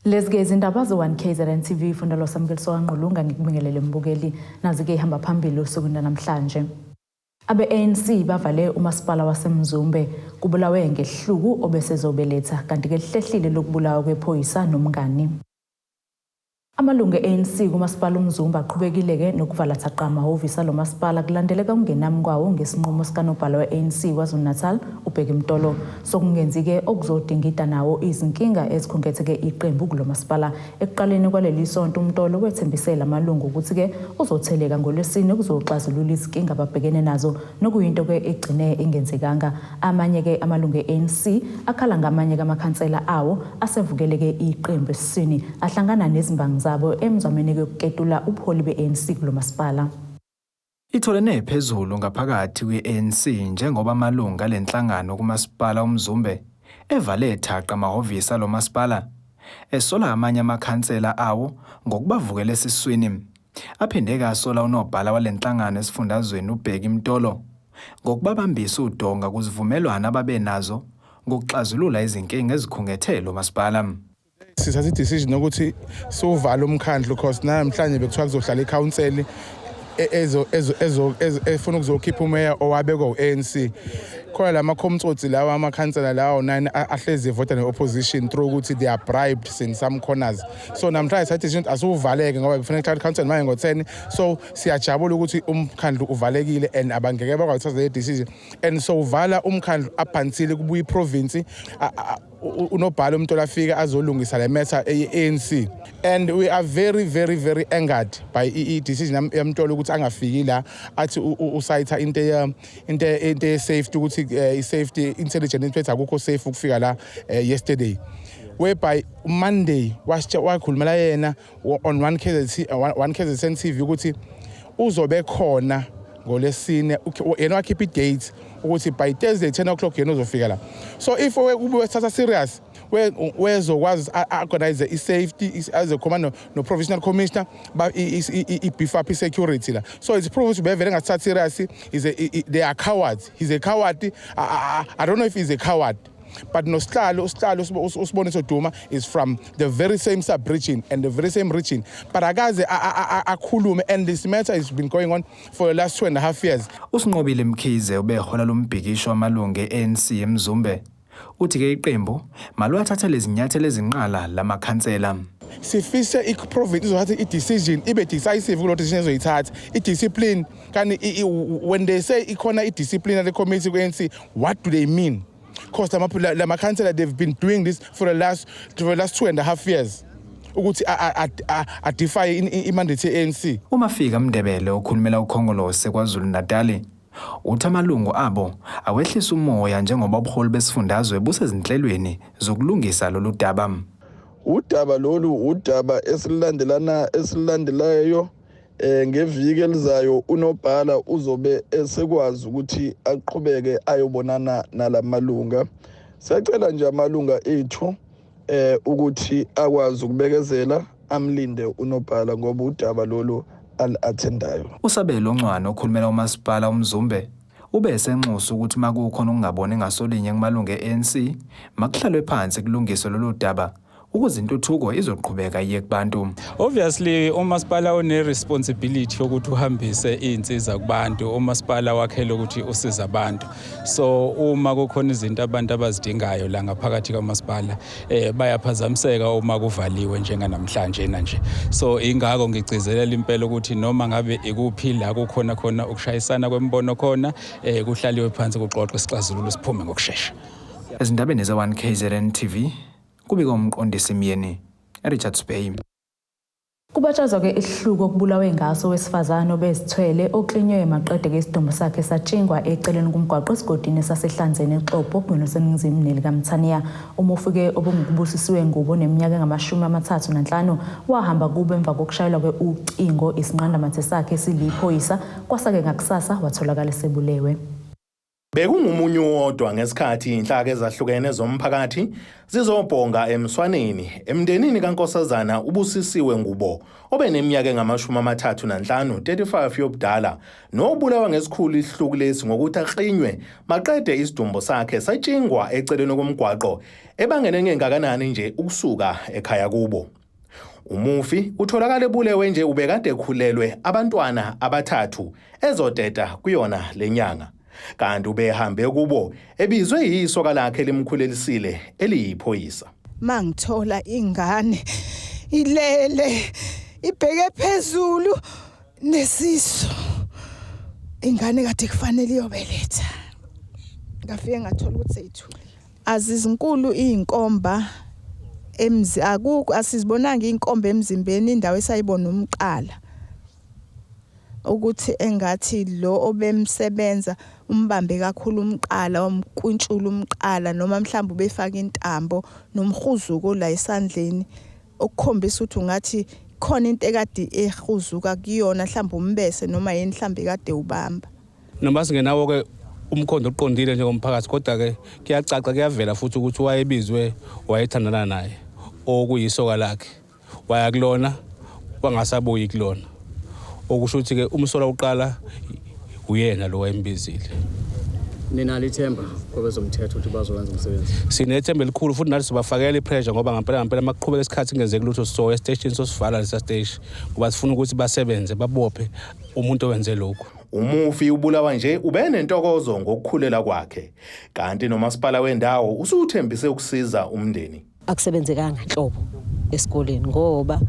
Lezi-ke izindaba ze-1 KZN TV funda losamukeliso kaNgqulunga ngikubingelele mbukeli. Nazi-ke ihamba phambili osukwini lanamhlanje. Abe-ANC bavale umasipala waseMzumbe kubulawe ngehluku obesezobeletha kanti-ke lihlehlile lokubulawa kwephoyisa nomngani. Amalungu e-ANC kuMasipala uMzumbe aqhubekile-ke nokuvala thaqa amahhovisi alo masipala kulandeleka ukungenami kwawo ngesinqumo sikanobhala we-ANC KwaZulu-Natal uBheki Mtolo sokungenzi-ke okuzodingida nawo izinkinga ezikhungethe-ke iqembu kulo masipala. Ekuqaleni kwaleli sonto uMtolo wethembise la malungu ukuthi-ke uzotheleka ngoLwesine ukuzoxazulula izinkinga ababhekene nazo nokuyinto-ke egcine ingenzekanga. Amanye-ke amalungu e-ANC akhala ngamanye-ke amakhansela awo asevukele-ke iqembu esiswini ahlangana nezimbangi zabo emzamweni-ke yokuketula ubuholi be-ANC kulo masipala. Itholene phezulu ngaphakathi kwi-ANC njengoba amalungu ale nhlangano kuMasipala uMzumbe evale thaqa amahhovisi alo masipala, esola amanye amakhansela awo ngokubavukela esiswini. Aphinde-ke asola unobhala wale nhlangano esifundazweni uBheki Mtolo ngokubabambisa udonga kuzivumelwano ababenazo ngokuxazulula izinkinga ezikhungethe lo masipala. Sithatha i-decision yokuthi siwuvale umkhandlu cause namhlanje bekuthiwa kuzohlala ikhanseli efuna ukuzokhipha umeya owabekwa u-ANC. Khona la makhomtsotsi lawa amakhansela lawa 9 ahlezi evota ne-opposition through ukuthi they are bribed in some corners. So namhlanje sathatha decision ukuthi asiwuvaleke ngoba befuna ihlala council manje ngo-10. So siyajabula ukuthi umkhandlu uvalekile and abangeke bakwazi ukuthatha le decision and so uvala umkhandlu up until kubuya iprovince, unobhala uMtolo afika azolungisa le matter ye-ANC. And we are very, very, very angered by i-decision yaMtolo ukuthi angafiki la, athi usayitha into ye-safety, ukuthi i-safety intelligence inspector akukho safe ukufika la yesterday, whereby Monday wakhulumela yena on 1 KZN, 1 KZN TV ukuthi uzobe khona ngolesine. Yena wakhipha i-date ukuthi by Thursday 10 o'clock yena uzofika la. So if ube wethatha serious, wezokwazi organize i-safety, azokhuluma no-provincial commissioner, i-beef up i-security la. So it's proof ukuthi bevele ngasithathi serious. Is a, they are cowards. He's a coward. I don't know if he's a coward, but nosihlalo, usihlalo uSiboniso Duma is from the very same sub-region and the very same region, but akaze akhulume, and this matter has been going on for the last 2.5 years. USinqobile Mkhize ubehola lombhikisho wamalungu e-ANC eMzumbe. Uthi-ke iqembu maliwathathele izinyathelo ezinqala lamakhansela. Sifise i-province izothatha i-decision, ibe decisive kulo decision ezoyithatha, i-discipline. Kanti when they say ikhona i-disciplinary committee ku-ANC, what do they mean? Because lamakhansela, they've been doing this for the last 2.5 years ukuthi a-defy i-mandate ye-ANC. Umafika Mndebele okhulumela uKhongolose KwaZulu Natali uthi amalungu abo awehlisa umoya njengoba ubuholi besifundazwe busezinhlelweni zokulungisa lolu daba. Udaba lolu, udaba esilandelana esilandelayo ngeviki elizayo, unobhala uzobe esekwazi ukuthi aqhubeke ayobonana nalamalunga. Siyacela nje amalunga ethu ukuthi akwazi ukubekezela, amlinde unobhala ngoba udaba lolu al-attendayo. Usabelo Ncwane okhulumela umasipala uMzumbe ube esenxusa ukuthi makukhona ukungaboni ngasolinye kumalungu e-ANC, makuhlalwe phansi kulungiswe lolu daba ukuze intuthuko izoqhubeka iye kubantu. Obviously umasipala une responsibility yokuthi uhambise izinsiza kubantu. Umasipala wakhele ukuthi usiza abantu. So uma kukhona izinto abantu abazidingayo la ngaphakathi kamasipala, bayaphazamiseka uma kuvaliwe njenganamhlanje na nje. So ingakho ngigcizelela impela ukuthi noma ngabe ikuphi la kukhona khona ukushayisana kwemibono khona, kuhlaliwe phansi, kuxoxwe, isixazululo siphume ngokushesha. Ezindabeni ze-1 KZN TV, kubika uMqondisi Myeni, Richards Bay. Kubatshazwa-ke isihluku okubulawe ngaso owesifazane obezithwele oklinywe maqede-ke isidumbu sakhe satshingwa eceleni komgwaqo esigodini saseHlanzeni eXobho kunoseningizimu nelikaMthaniya. Umufi-ke obungukubusisiwe Ngubo neminyaka engamashumi 35 wahamba kubo emva kokushayelwa-ke ucingo isinqandamathe sakhe siliphoyisa, kwasa-ke ngakusasa watholakala esebulewe. Bekungumunyu wodwa ngesikhathi inhlaka ezahlukene zomphakathi zizobhonga emswaneni emndenini kaNkosazana uBusisiwe Ngubo obeneminyaka engama-35 35 yobudala nobulawa ngesikhulu isihluku lesi ngokuthi aklinywe maqede isidumbu sakhe satshingwa eceleni komgwaqo ebangene ngengakanani nje ukusuka ekhaya kubo. Umufi utholakala ebulewe nje ubekade ekhulelwe abantwana abathathu ezoteta kuyona lenyanga. Kanti ubehambe kubo ebizwe yisoka lakhe elimkhulelisile eliyiphoyisa. Mangithola ingane ilele ibheke phezulu nesisu ingane kade kufanele iyobeletha ngafike ngathola ukuthi seyithulile azizinkulu izinkomba emzi akukho asizibonanga inkomba emzimbeni indawo esayibona umqala ukuthi engathi lo obemsebenza umbambe kakhulu umqala wamkwintshula umqala noma mhlawumbe ubefaka intambo nomhuzuko la esandleni okukhombisa ukuthi ungathi khona into ekade ehuzuka kuyona mhlawumbe umbese noma yini mhlawumbe kade ubamba. Noma singenawo-ke umkhondo oqondile njengomphakathi, kodwa-ke kuyacaca kuyavela futhi ukuthi wayebizwe wayethandana naye okuyisoka lakhe, waya kulona wangasabuyi kulona, okusho ukuthi-ke umsolwa wokuqala uyena lo wayembizile. Ninalo ithemba kwabezomthetho ukuthi bazowenza umsebenzi? Sinethemba elikhulu futhi nathi sibafakela i-pressure ngoba ngampela ngampela uma kuqhubeka isikhathi kungenzeki lutho sizoya esiteshini sosivala lesa siteshi ngoba sifuna ukuthi basebenze babophe umuntu owenze lokhu. Umufi ubulawa nje ubenentokozo ngokukhulela kwakhe kanti nomasipala wendawo usuthembise ukusiza umndeni. Akusebenzekanga nhlobo esikoleni ngoba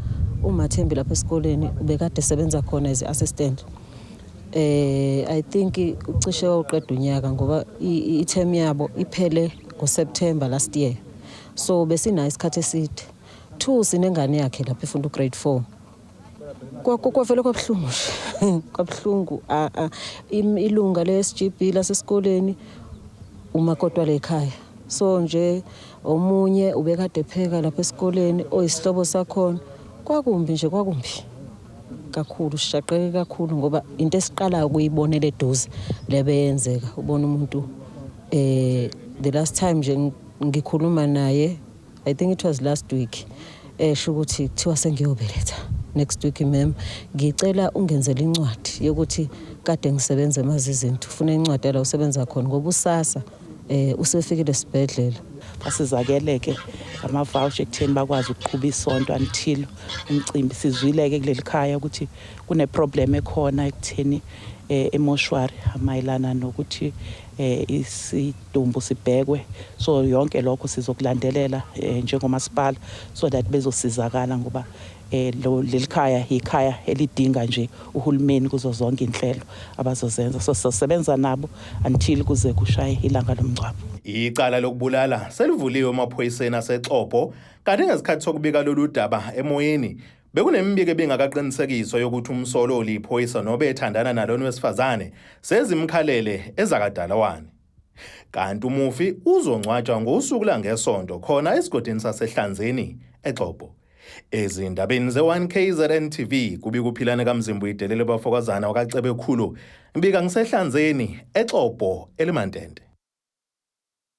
uMathembi lapha esikoleni ubekade esebenza khona as assistant. I think ucishe wawuqeda unyaka ngoba i-term yabo iphele ngoSeptember last year. So besinayo isikhathi eside. 2 sinengane yakhe lapha efunda ugrade 4. Kwavele kwabuhlungu nje. Kwabuhlungu ilunga le-SGB lasesikoleni umakoti wale ekhaya. So nje omunye ubekade epheka lapha esikoleni oyisihlobo sakhona. Kwakumbi nje, kwakumbi kakhulu, sishaqeke kakhulu ngoba into esiqalayo ukuyibonela eduze lebeyenzeka. Ubona umuntu the last time nje ngikhuluma naye, I think it was last week, esho ukuthi kuthiwa sengiyobeletha next week ma'am, ngicela ungenzele incwadi yokuthi kade ngisebenza emazizinto, ufuna incwadi la usebenza khona ngoba usasa usefikile esibhedlela. Basizakeleke ngama-voucher ekutheni bakwazi ukuqhuba isonto until umcimbi. Sizwile-ke kuleli khaya ukuthi kune-problem ekhona ekutheni emoshwari mayelana nokuthi isidumbu sibhekwe, so yonke lokho sizokulandelela njengomasipala so that bezosizakala ngoba leli khaya ikhaya elidinga nje uhulumeni kuzo zonke inhlelo abazozenza, so sizosebenza nabo until kuze kushaye ilanga lomngcwabo. Icala lokubulala selivuliwe emaphoyiseni aseXobho, kanti ngesikhathi sokubika lolu daba emoyeni bekunemibiko ebingakaqinisekiswa yokuthi umsolo oliphoyisa nobe ethandana nalona wesifazane sezimkhalele ezakadalawane. Kanti umufi uzongcwatshwa ngosuku langesonto khona esigodini saseHlanzeni eXobho. Ezindabeni ze-1 KZN TV kubika uPhilane kaMzimbu idelele bafokazana wakaCebekhulu, ngibika ngisehlanzeni eXobho elimantente.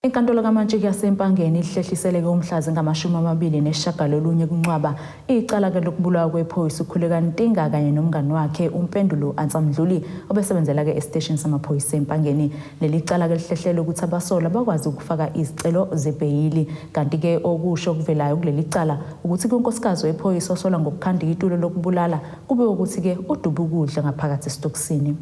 Inkantolo kaMantshi yaseMpangeni ihlehliseleke umhla zingama-29 kuNcwaba icala-ke lokubulawa kwephoyisa uKhuleka Ntinga kanye nomngani wakhe uMpendulo Ansamdluli obesebenzela-ke esiteshini samaphoyisa eMpangeni. Leli cala-ke lihlehlelwe ukuthi abasolwa bakwazi ukufaka izicelo zebheyili. Kanti-ke okusho okuvelayo kuleli cala ukuthi kunkosikazi wephoyisa osolwa ngokukhanda itulo lokubulala kube ukuthi-ke uduba ukudla ngaphakathi esitokisini.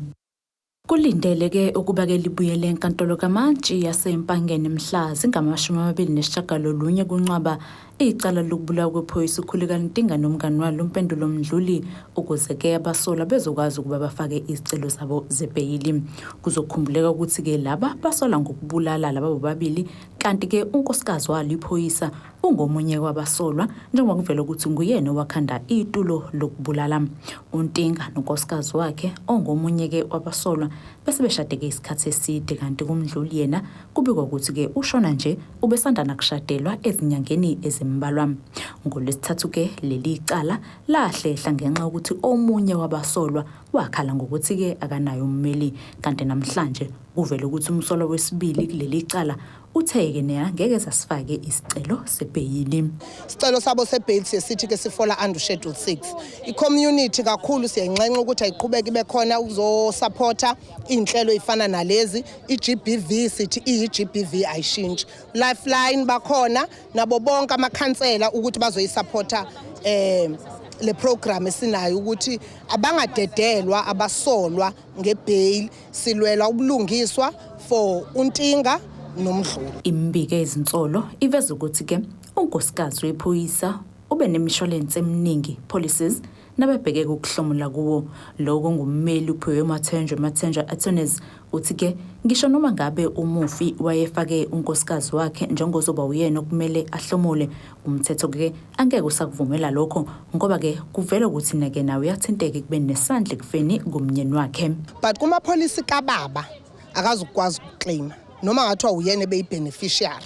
Kulindeleke ukuba-ke libuyele enkantolo kaMantshi yaseMpangeni mhla zingama-29 kuNcwaba icala lokubulawa kwephoyisa uKhuleka Ntinga nomngani walo uMpendulo Mdluli ukuze-ke abasolwa bezokwazi ukuba bafake izicelo zabo zebheyili. Kuzokhumbuleka ukuthi-ke laba basolwa ngokubulala laba bobabili, kanti-ke unkosikazi walo iphoyisa ungomunye wabasolwa njengoba kuvela ukuthi nguyena owakhanda itulo lokubulala. UNtinga nonkosikazi wakhe ongomunye-ke wabasolwa bese beshadeke isikhathi eside, kanti kuMdluli yena kubikwa ukuthi-ke ushona nje ubesanda nakushadelwa ezinyangeni ezimbili. ezimbalwa. NgoLwesithathu-ke leli cala lahlehla ngenxa yokuthi omunye wabasolwa wakhala ngokuthi-ke akanaye ummeli, kanti namhlanje kuvele ukuthi umsolwa wesibili kuleli cala uthe-ke naye ngeke sasifake isicelo sebheyili. Isicelo sabo sebheyili siye sithi ke si-fall-a under schedule 6. I-community kakhulu siyayinxenxa ukuthi ayiqhubeke ibe khona ukuzosupporta iy'nhlelo ey'fana nalezi. I-GBV sithi iyi-GBV, ayishintshi. Lifeline bakhona nabo bonke amakhansela ukuthi bazoyisupporta le program esinayo ukuthi abangadedelwa abasolwa ngebail. Silwela ubulungiswa for uNtinga noMdluli. Imibiko yezinsolo iveza ukuthi-ke unkosikazi wephoyisa ube nemishwalense eminingi, policies, nabebheke ukuhlomula kuwo. Lokho ngummeli uPhiwe Mathenjwa, Mathenjwa Attorneys, uthi-ke ngisho noma ngabe umufi wayefake unkosikazi wakhe njengozoba uyena okumele ahlomule, umthetho-ke angeke usakuvumela lokho, ngoba-ke kuvela ukuthi nake nawe uyathinteka ekubeni nesandla ekufeni kumnyeni wakhe. But kumapholisi kababa akazukwazi ukuclaima noma ngathiwa uyena ebeyi-beneficiary,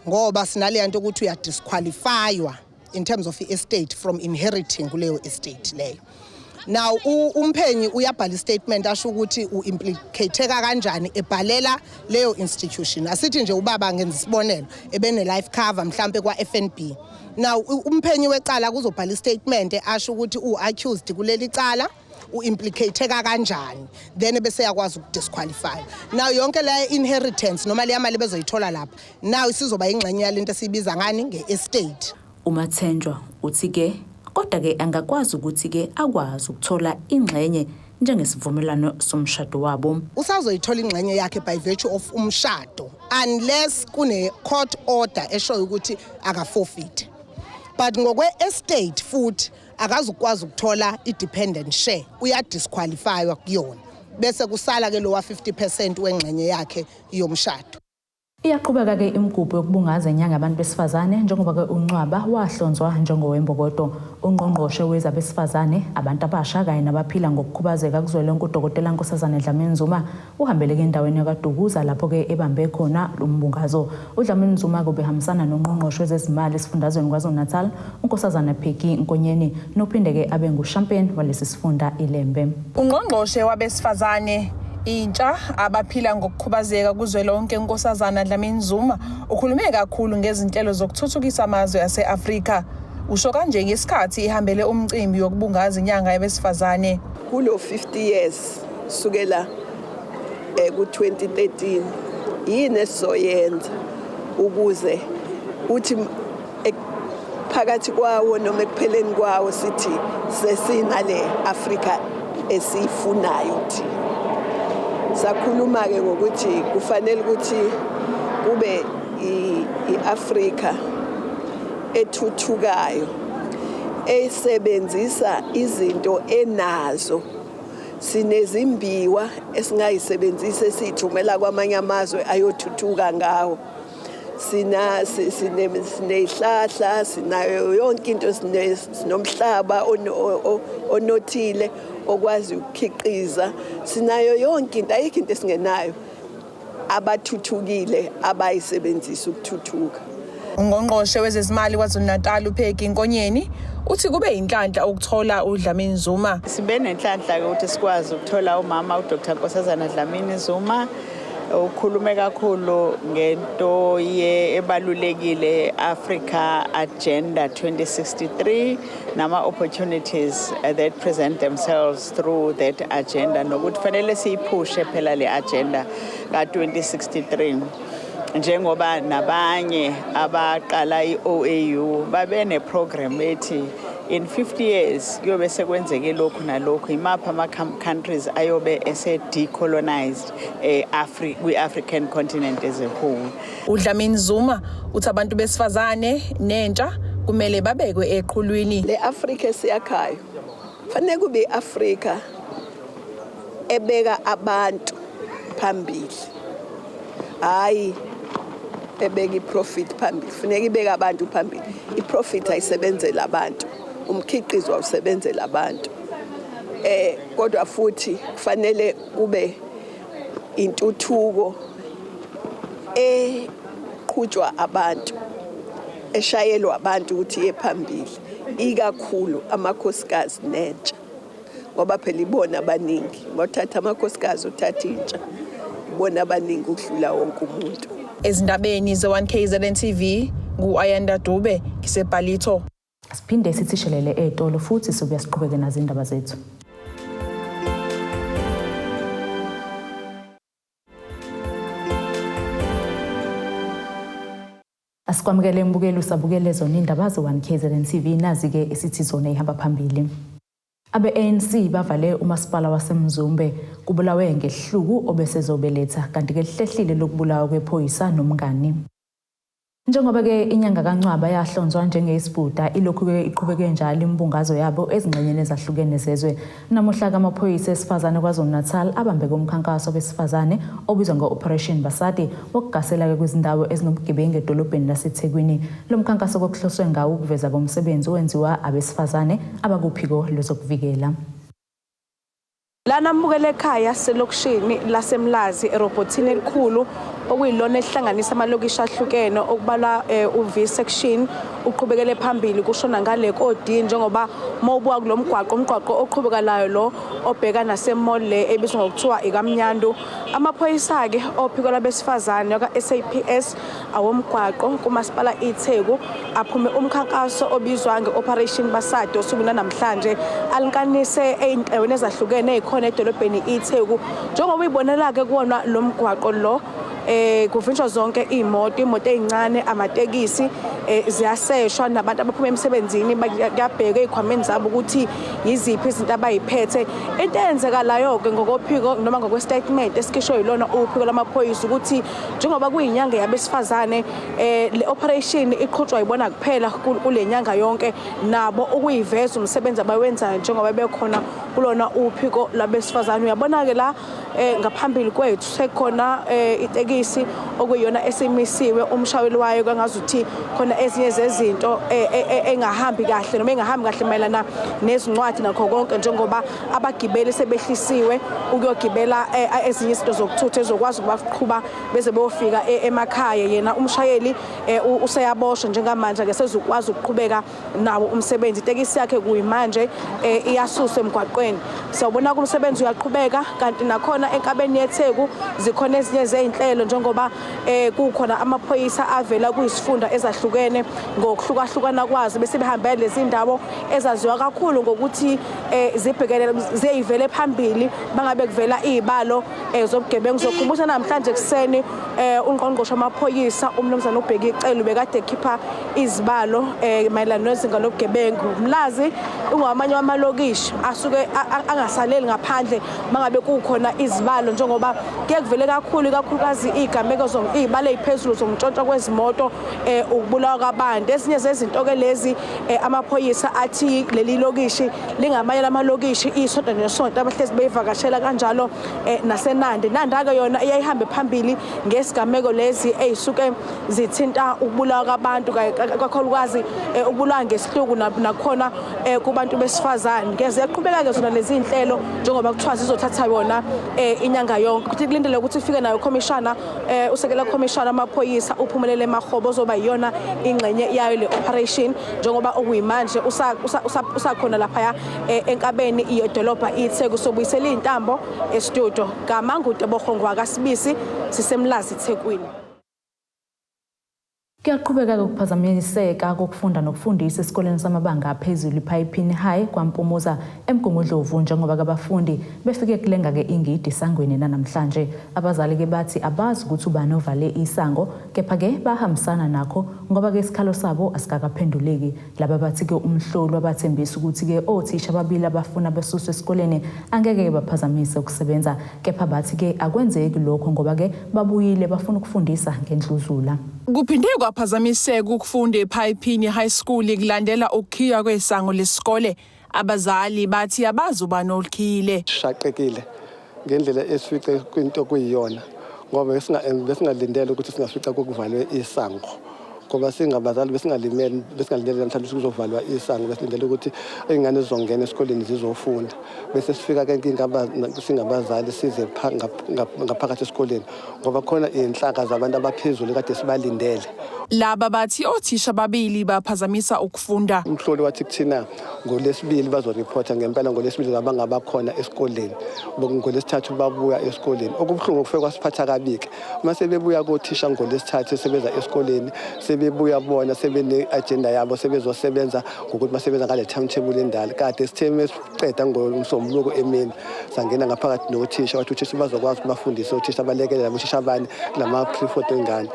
ngoba sinaleya nto ukuthi uyadisqualifywa in terms of i-estate from inheriting kuleyo estate leyo. Now umphenyi uyabhala istatement asho ukuthi u-implicateka kanjani, ebhalela leyo institution. Asithi nje ubaba, ngenza isibonelo, ebene life cover mhlambe kwa-FNB. Now umphenyi wecala kuzobhala istatement asho ukuthi u-accused kuleli cala, u-implicateka kanjani, then bese yakwazi ukudisqualify. Now yonke le inheritance noma leya mali bezoyithola lapha now isizoba ingxenye yalento esiyibiza ngani, nge-estate. UMathenjwa uthi-ke kodwa-ke angakwazi ukuthi-ke akwazi ukuthola ingxenye njengesivumelwano somshado wabo. Usazoyithola ingxenye yakhe by virtue of umshado, unless kune court order eshoyo ukuthi akaforfeit. But ngokwe-estate futhi akazukwazi ukuthola i-dependent share, uyadisqualifywa kuyona, bese kusala ke lowa 50% wengxenye yakhe yomshado. Iyaqhubeka-ke imigubho yokubungaza inyanga yabantu besifazane, njengoba-ke uNcwaba wahlonzwa njengowembokodo. Ungqongqoshe wezabesifazane, abantu abasha kanye nabaphila ngokukhubazeka kuzwelonke, uDokotela Nkosazana Dlamini Zuma, uhambeleke endaweni yakwaDukuza lapho-ke ebambe khona lo mbungazo. UDlamini Zuma-ke ubehambisana nongqongqoshe wezezimali esifundazweni KwaZulu-Natal, uNkosazana Peggy Nkonyeni, nophinde-ke abe ngushampeni walesi sifunda iLembe. Ungqongqoshe wabesifazane, intsha, abaphila ngokukhubazeka kuzwelonke, uNkosazana Dlamini Zuma, ukhulume kakhulu ngezinhlelo zokuthuthukisa amazwe ase-Afrika. Usho kanje ngesikhathi ihambele umcimbi wokubungaza inyanga yabesifazane. Kulo 50 years sukela ku 2013, yini esizoyenza ukuze uthi phakathi kwawo noma ekupheleni kwawo sithi sesinale Afrika esiyifunayo thina? Sakhuluma ke ngokuthi kufanele ukuthi kube iAfrika ethuthukayo, esebenzisa izinto enazo. Sinezimbiwa esingayisebenzisa esiyithumela kwamanye amazwe ayothuthuka ngawo. Sina sinezihlahla, sinayo yonke into, sinomhlaba onothile okwazi ukukhiqiza, sinayo yonke into, ayikho into esingenayo abathuthukile abayisebenzisa ukuthuthuka. Ungqongqoshe wezezimali KwaZulu-Natal, uPeggy Nkonyeni, uthi kube inhlanhla ukuthola uDlamini Zuma. Sibe nenhlanhla-ke ukuthi sikwazi ukuthola umama uDr Nkosazana Dlamini Zuma. Ukhulume kakhulu ngento ye ebalulekile, Africa Agenda 2063 nama opportunities that present themselves through that agenda, nokuthi fanele siyiphushe phela le agenda ka 2063, njengoba nabanye abaqala i-OAU babe neprogram ethi in 50 years kuyobe sekwenzeke lokhu nalokhu, imaphi ama-countries ayobe ese-decolonized kwi-African continent as a whole. UDlamini Zuma uthi abantu besifazane nentsha kumele babekwe eqhulwini. Le Afrika esiyakhayo fanele kube iAfrika ebeka abantu phambili, hayi ebeka iprofit phambili. Funeka ibeke abantu phambili. Iprofit ayisebenzela abantu, umkhiqizo awusebenzela abantu, kodwa futhi kufanele kube intuthuko eqhutshwa abantu. Eshayelwa abantu ukuthi iye phambili, ikakhulu amakhosikazi nentsha, ngoba phela ibona abaningi. Ngothatha amakhosikazi, uthatha intsha, ibona abaningi ukudlula wonke umuntu. Ezindabeni ze-1 KZN TV, ngu-Ayanda Dube, ngiseBallito. Siphinde sithishelele ey'tolo futhi sobuya siqhubeke nazo indaba zethu. Asikwamukele mbukeli, usabukele zona indaba ze-1 KZN TV. Nazi-ke isithi zona ihamba phambili. Abe-ANC bavale umasipala waseMzumbe, kubulawe ngehluku obesezobeletha, kanti-ke lihlehlile lokubulawa kwephoyisa nomngani. Njengoba-ke inyanga kaNcwaba yahlonzwa njengeyisibhuda, ilokhu-ke iqhubeke njalo imbungazo yabo ezingxenyeni ezahlukene zezwe. Namuhla-ke amaphoyisa esifazane KwaZulu-Natal abambeke umkhankaso wabesifazane obizwa nge-Operation Basadi wokugasela-ke kwizindawo ezinobugebengu edolobheni laseThekwini. Lo mkhankaso kokuhloswe ngawo ukuveza komsebenzi owenziwa abesifazane abakuphiko lwezokuvikela. Lana mbukele ekhaya, selokishini laseMlazi, erobhothini elikhulu okuyilona elihlanganisa amalokishi ahlukene okubalwa u-V section, uqhubekele phambili kushona ngale ko-D. Njengoba mawubuka kulo mgwaqo, umgwaqo oqhubekalayo lo obheka nase-mall le ebizwa ngokuthiwa iKamnyandu, amaphoyisa-ke ophiko lwabesifazane waka-SAPS awomgwaqo kumasipala iTheku aphume umkhankaso obizwa nge-Operation Basadi osukwini namhlanje, alinkanise ey'ndaweni ezahlukene ey'khona edolobheni iTheku. Njengoba uyibonela-ke kuwona lo mgwaqo lo, kuvinjwa zonke iy'moto, iy'moto ey'ncane, amatekisi, ziyaseshwa, nabantu abaphuma emsebenzini kuyabhekwa ey'khwameni zabo ukuthi yiziphi izinto abayiphethe. Into eyenzekalayo-ke ngokophiko noma ngokwestatement esikhishwe yilona uphiko lwamaphoyisa ukuthi njengoba kuyinyanga yabesifazane, le operation iqhutshwa yibona kuphela kule nyanga yonke, nabo ukuyiveza umsebenzi abawenzayo njengoba bekhona kulona uphiko lwabesifazane. Uyabona-ke la ngaphambili kwethu sekukhona itekisi okuyiyona esimisiwe, umshayeli wayo kwangazuthi khona ezinye zezinto engahambi kahle noma engahambi kahle mayelana nezincwadi nakho konke, njengoba abagibeli sebehlisiwe ukuyogibela ezinye izinto zokuthutha ezokwazi ukubaqhuba beze beyofika emakhaya. Yena umshayeli useyaboshwa njengamanje, ke sezokwazi ukuqhubeka nawo umsebenzi. Itekisi yakhe kuyimanje iyasuswa emgwaqweni. Siyawubona umsebenzi uyaqhubeka, kanti nakhona enkabeni yeTheku zikhona ezinye zey'nhlelo, njengoba kukhona amaphoyisa avela kuyisifunda ezahlukene ngokuhlukahlukana kwazo, bese behambela lezi ndawo ezaziwa kakhulu ngokuthi zibhekelele ziyivele phambili bangabe kuvela iy'balo zobugebengu. Zokhumbuza namhlanje ekuseni ungqongqoshe wamaphoyisa umnumzane uBheki Cele ubekade ekhipha izibalo mayelana nezinga lobugebengu. Mlazi ungawamanye wamalokishi asuke angasaleli ngaphandle mangabe kukhona izibalo, njengoba kuye kuvele kakhulu, ikakhulukazi iy'gameko, iy'balo ey'phezulu zokuntshontshwa kwezimoto, ukubulawa kwabantu. Ezinye zezinto-ke lezi amaphoyisa athi leli lokishi lingamanye lamalokishi isonto nesonto abahlezi beyivakashela, kanjalo naseNandi. Nanda-ke yona iyayihambe phambili ngesigameko lezi ey'suke zithinta ukubulawa kwabantu, kakhulukazi ukubulawa ngesihluku nakhona kubantu besifazane. Ke ziyaqhubeka-ke zona lezi iy'nhlelo, njengoba kuthiwa zizothatha yona inyanga yonke, kuthi kulindeleke ukuthi ifike nayo khomishana, usekela khomishana amaphoyisa uPhumelele Mahobo, ozoba yiyona ingxenye yayo le operation, njengoba okuyimanje usakhona laphaya enkabeni yedolobha iTheku. Sobuyisela iy'ntambo estudio. Gama nguTebogo Ngwakasibisi, siseMlazi, Thekwini. Kuyaqhubeka-ke ukuphazamiseka kokufunda nokufundisa esikoleni samabanga aphezulu iPhayipini High KwaMpumuza eMgungundlovu, njengoba abafundi befike kulenga-ke ingidi esangweni nanamhlanje. Abazali-ke bathi abazi ukuthi ubani ovale isango, kepha-ke bahambisana nakho ngoba-ke isikhalo sabo asikakaphenduleki. Laba bathi-ke umhloli wabathembisa ukuthi-ke othisha ababili abafuna besuswe esikoleni angeke-ke baphazamise ukusebenza, kepha bathi-ke akwenzeki lokho ngoba-ke babuyile bafuna ukufundisa ngendluzula. Kuphinde kwaphazamiseka ukufunda ePhayipini High School kulandela ukukhiywa kwesango lesikole. Abazali bathi abazi ubani olikhiyile. Shaqekile ngendlela esifice kwinto kuyiyona, ngoba besingalindele ukuthi singafica kuvalwe isango. Ngoba singabazali besingalimele, besingalindele namhlanje ukuthi kuzovalwa isango. Besilindele ukuthi iy'ngane zizongena esikoleni zizofunda, bese sifika-ke singabazali size ngaphakathi esikoleni, ngoba khona iy'nhlaka zabantu abaphezulu kade sibalindele. Laba bathi othisha ababili baphazamisa ukufunda. Umhloli wathi kuthina ngolesibili bazoriphotha. Ngempela ngolesibili abangabakhona esikoleni, ngolesithathu babuya esikoleni. Okubuhlungu, kufike kwasiphatha kabi-ke uma sebebuya kothisha ngolesithathu, sebeza esikoleni, sebebuya bona sebene-agenda yabo, sebezosebenza ngokuthi basebenza ngale timetable endala. Kade sithe mesiqeda ngomsombuluko emini, sangena ngaphakathi nothisha, wathi uthisha bazokwazi ukuthi bafundise othisha, balekelela othisha abane kulama-3-4 ey'ngane.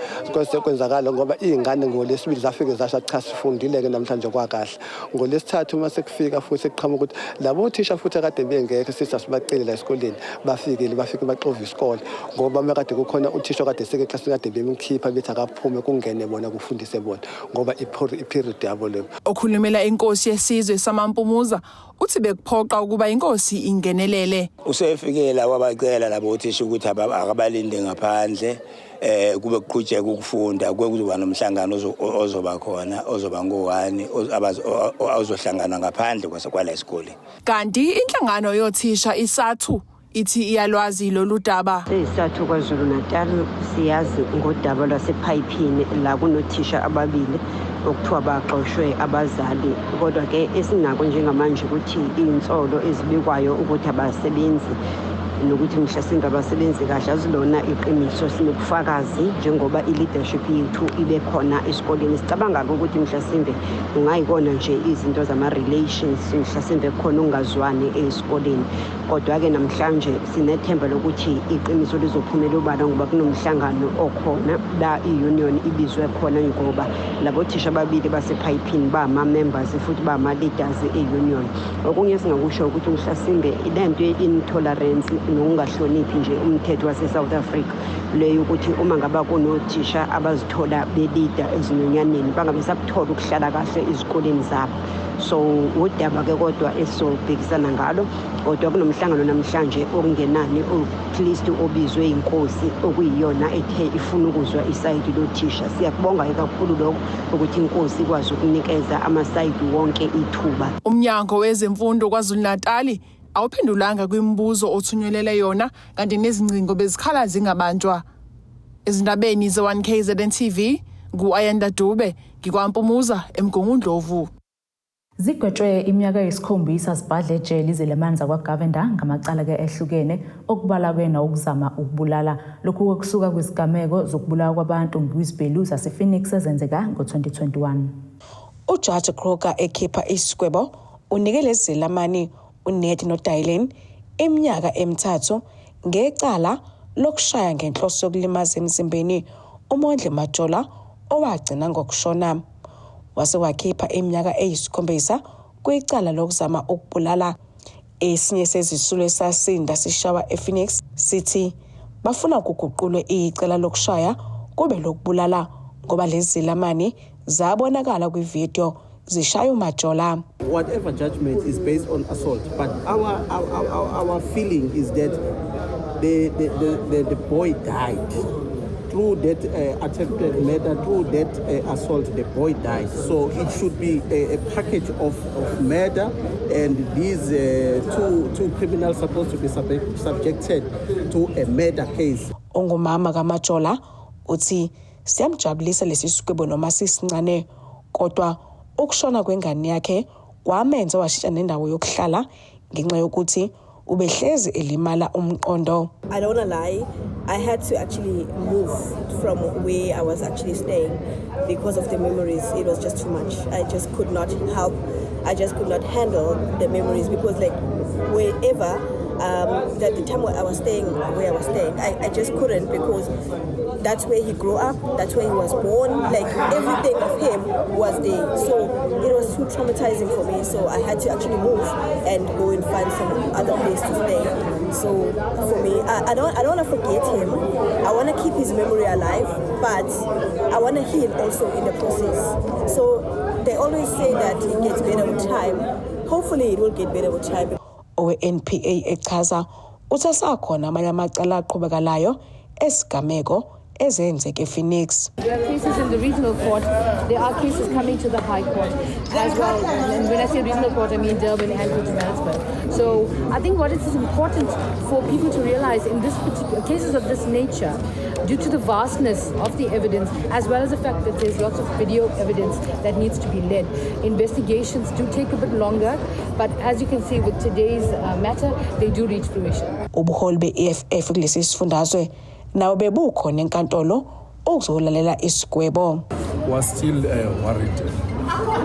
Kwenzakala ngoba iy'ngane ngolesibili zafike zasho, cha, sifundile-ke namhlanje kwakahle. Ngolesithathu uma sekufika futhi sekuqhamuka ukuthi labo thisha futhi akade bengekho, sithi asibacele la esikoleni, bafikile, bafike baxova isikole, ngoba uma kade kukhona uthisha okade seke eklasini, kade bemkhipha bethi akaphume, kungene bona, kufundise bona, ngoba i-period yabo leyo. Okhulumela inkosi yesizwe samaMpumuza uthi bekuphoqa ukuba inkosi ingenelele. Usefike la, wabacela labo othisha ukuthi akabalinde ngaphandle, kube kuqhutsheka ukufunda, kuzoba nomhlangano ozoba khona, ozoba ngo-1, ozohlangana ngaphandle kwala esikoleni. Kanti inhlangano yothisha iSADTU ithi iyalwazi lolu daba. SiyiSADTU KwaZulu Natal siyazi ngodaba lwasephayiphini la kunothisha ababili okuthiwa baxoshwe abazali, kodwa-ke esinako njengamanje ukuthi iy'nsolo ezibikwayo ukuthi abasebenzi nokuthi mhlasimbe abasebenzi kahle azilona iqiniso. Sinobufakazi njengoba i-leadership yethu ibe khona esikoleni. Sicabanga-ke ukuthi mhlasimbe kungayikona nje izinto zama-relations, mhlasimbe kukhona ukungazwani esikoleni, kodwa-ke namhlanje sinethemba lokuthi iqiniso lizophumela obala, ngoba kunomhlangano okhona la i-union ibizwe khona, ngoba labo thisha ababili basephayiphini bama-members futhi bama-leaders e-union. Okunye esingakusho ukuthi mhlasimbe lento ye-intolerance nokungahloniphi nje umthetho wase-South Africa leyo, ukuthi uma ngaba kunothisha abazithola belida ezinyonyaneni, bangabe sabuthola ukuhlala kahle ezikoleni zabo. So udaba-ke kodwa esizobhekisana ngalo, kodwa kunomhlangano namhlanje okungenani at least obizwe inkosi, okuyiyona ethe ifuna ukuzwa isayidi lothisha. Siyakubonga-ke kakhulu lokho ukuthi inkosi ikwazi ukunikeza amasayidi wonke ithuba. Umnyango wezemfundo KwaZulu-Natali awuphendulanga kwimibuzo othunyelele yona, kanti nezingcingo bezikhala zingabanjwa. Ezindabeni ze-1 KZN TV, ngu-Ayanda Dube, ngikwaMpumuza eMgungundlovu. Zigwetshwe iminyaka eyisikhombisa zibhadle ejele izelamani zakwaGovender ngamacala-ke ehlukene, okubala kwena ukuzama ukubulala. Lokhu kusuka kwizigameko zokubulawa kwabantu kwizibhelu zasePhoenix ezenzeka ngo-2021. UJaji Kruger ekhipha isigwebo unike lezi zelamani uNed noDylan iminyaka emi-3 ngecala lokushaya ngenhloso yokulimaza emzimbeni uMondli Majola owagcina ngokushona. Wase wakhipha iminyaka eyisikhombisa kwicala lokuzama ukubulala. Esinye sezisulu esasinda sishawa ePhoenix sithi bafuna kuguqulwe icala lokushaya kube lokubulala, ngoba lezi zelamani zabonakala kwividiyo zishaya uMajola. Whatever judgment is based on assault, but our feeling is that the boy died through that attempted murder, through that assault, the boy died. So it should be a package of murder, and these two criminals supposed to be subjected to a murder case. Ongumama kaMajola uthi siyamjabulisa lesi sigwebo noma sisincane, kodwa ukushona kwengane yakhe kwamenza washintsha nendawo yokuhlala ngenxa yokuthi ubehlezi elimala umqondo. I don't wanna lie, I had to actually move from where I was actually staying because of the memories. It was just too much. I just could not help. I just could not handle the memories because, like, wherever, that the time where I was staying, where I was staying, I just couldn't, because that's where he grew up, that's where he was born. Like, everything of him was there. So it was too traumatizing for me. So I had to actually move and go and find some other place to stay. So for me, I don't want to forget him. I want to keep his memory alive, but I want to heal also in the process. So they always say that it gets better with time. Hopefully it will get better with time. Owe-NPA echaza uthi asakhona amanye amacala aqhubekalayo esigameko. ezenzeke ePhoenix. There are cases in the regional court. There are cases coming to the High Court as well. And when I say regional court, I mean Durban and Pietermaritzburg. So I think what is important for people to realize in this particular cases of this nature, due to the vastness of the evidence, as well as the fact that there's lots of video evidence that needs to be led, investigations do take a bit longer. But as you can see with today's matter, they do reach fruition. Ubuholi be-EFF kulesi sifundazwe nawo bebukhona enkantolo ukuzolalela isigwebo. Was still worried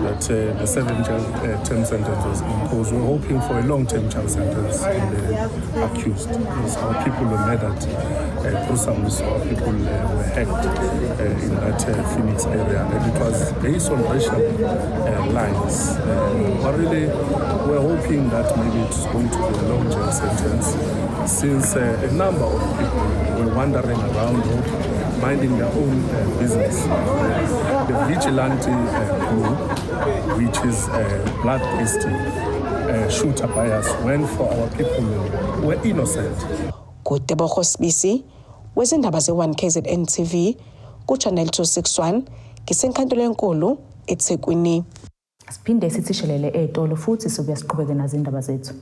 that the 7 jail term sentence was imposed. We're hoping for a long-term jail sentence in the accused, because our people were murdered gruesomely, so our people were hacked in that Phoenix area, and it was based on racial lines. But really, we're hoping that maybe it's going to be a long jail sentence, since a number of people were wandering around, minding their own business. The vigilante group, which is bloodthirsty, shooter bias, went for our people who were innocent. Kutebogo Sibisi, wezindaba ze-1 KZN TV, ku-Channel 261, ngisenkantolo enkulu eThekwini. Siphinde sithi shelele ey'tolo futhi sobuya siqhubeke nazo indaba zethu.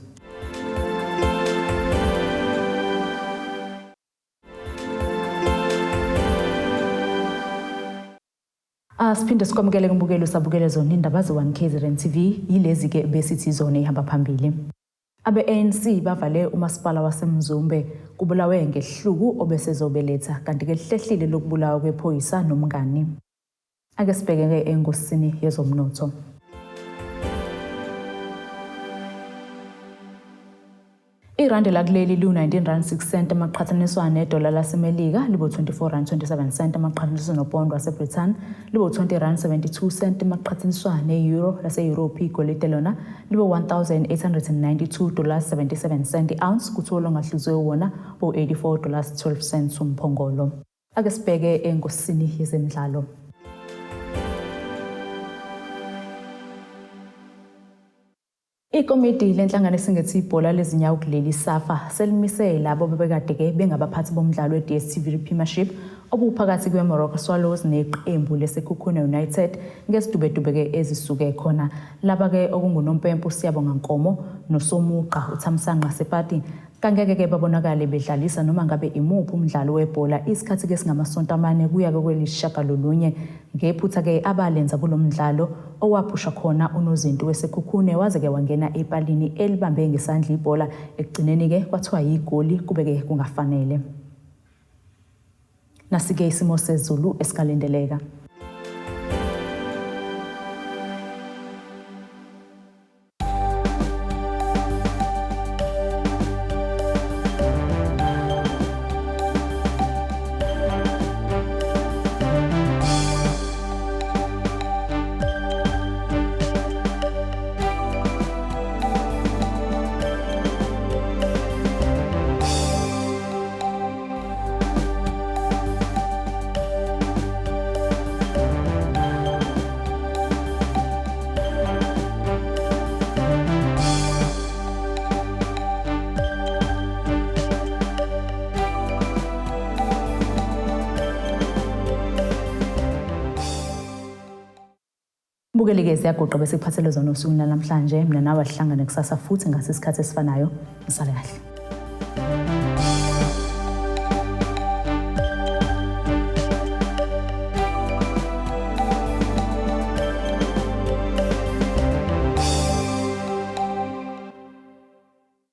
Asiphinde sikwamukele kumbukelo usabukele zona indaba ze-1 KZN TV, yilezi ke besithi zona ihamba phambili. Abe-ANC bavale umasipala waseMzumbe kubulawe ngehluku obesezobeletha, kanti ke lihlehlile lokubulawa kwephoyisa nomngani. Ake sibheke engosini yezomnotho. Irandi lakuleli lu-19 rand 6 cent amaqhathaniswa nedola laseMelika, libo 24 rand 27 cent amaqhathaniswa nopondo waseBrithani, libo 20 rand 72 cent amaqhathaniswa ne-euro lase-Europe. Igolide lona libo $1,892.77 cent i-ounce, kuthiwa olungahluziwe wona bo $84.12 cents umphongolo. Ake sibheke engosini yezemidlalo. Ikomidi lenhlangano esingethe ibhola lezinyawo kuleli SAFA selimise labo bebekade-ke bengabaphathi bomdlalo we-DStv Premiership obuphakathi kwe-Moroka Swallows neqembu leSekhukhune United ngesidubedube-ke ezisuke khona. Laba-ke okungunompempe uSiyabonga Nkomo noSomuqa uThamsanqa Sepati kangeke-ke babonakale bedlalisa noma ngabe imuphi umdlalo webhola isikhathi-ke singamasonto amane kuya-ke kwelisishiyagalolunye ngephutha-ke abalenza kulo mdlalo owaphusha khona unozinti weSekhukhune waze-ke wangena epalini elibambe ngesandla ibhola, ekugcineni-ke kwathiwa yigoli kube-ke kungafanele. Nasi-ke isimo sezulu esikalindeleka. Bukele-ke ziyagoqa bese kuphathele zona usuku namhlanje. Mina nawe sihlangane kusasa futhi ngasi isikhathi esifanayo. Nisale kahle.